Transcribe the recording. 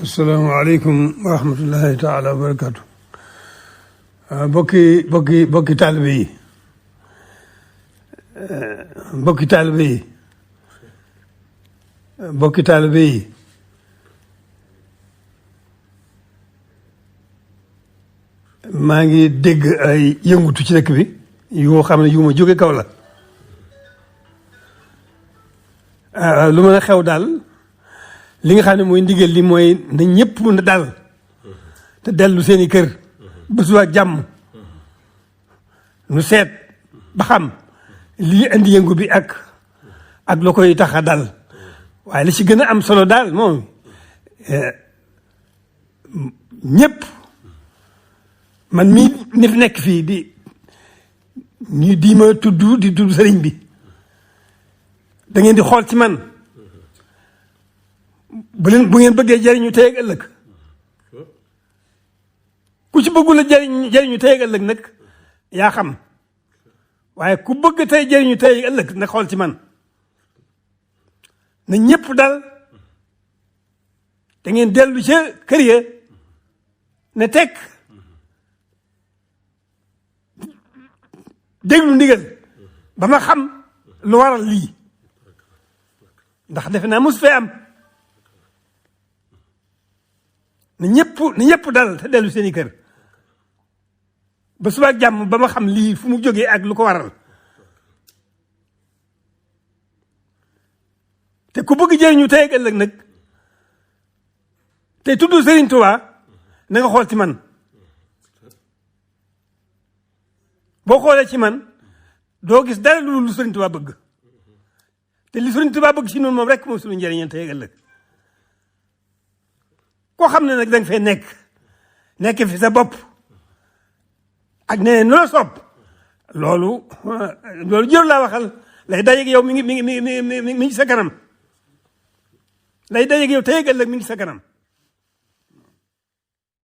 asalaamaaleykum wa rahmatullahi taala wa barakatu bokki taalibe yi bokki taalibe yi maa ngi dégg ay yëngutu ci dëkk bi yoo xam ne yu ma jóge kaw la lu mën a xew daal li nga xam ne mooy ndigal li mooy na ñëpp na dal te dellu seeni kër ba suba jàmm nu seet ba xam lii indi yëngu bi ak la koy tax a dal waaye li ci gën a am solo daal moom ñëpp man mii ni fi nekk fii di ma tudd sëriñ bi da ngeen di xool ci man bu ngeen bëggee jëriñu tey ak ëllëg ku ci bëggul a jëriñu tey ak ëllëg nag yaa xam waaye ku bëgg tey jëriñu tey ak ëllëg nag xool ci man na ñëpp dal da ngeen dellu ca kër ya ne tekk déglu ndigal ba ma xam lu waral lii ndax defe naa mos fee am na ñëpp dal te dellu seeni kër ba suba ak jàmm ba ma xam lii fu mu jógee ak lu ko waral te ku bëgg jëriñu tey ak ëllëg nag te tudd Serigne Touba na nga xool ci man boo xoolee ci man doo gis dara lu Serigne Touba bëgg te li Serigne Touba bëgg ci noonu moom rek moom suñu njëriñam tey ak ëllëg koo xam ne nag da nga fay nekk fi sa bopp ak ne nu la sopp loolu jër laa waxal lay dajeeg yow mi ngi sa kanam lay dajeeg yow tey ak ëllëg mi ngi sa kanam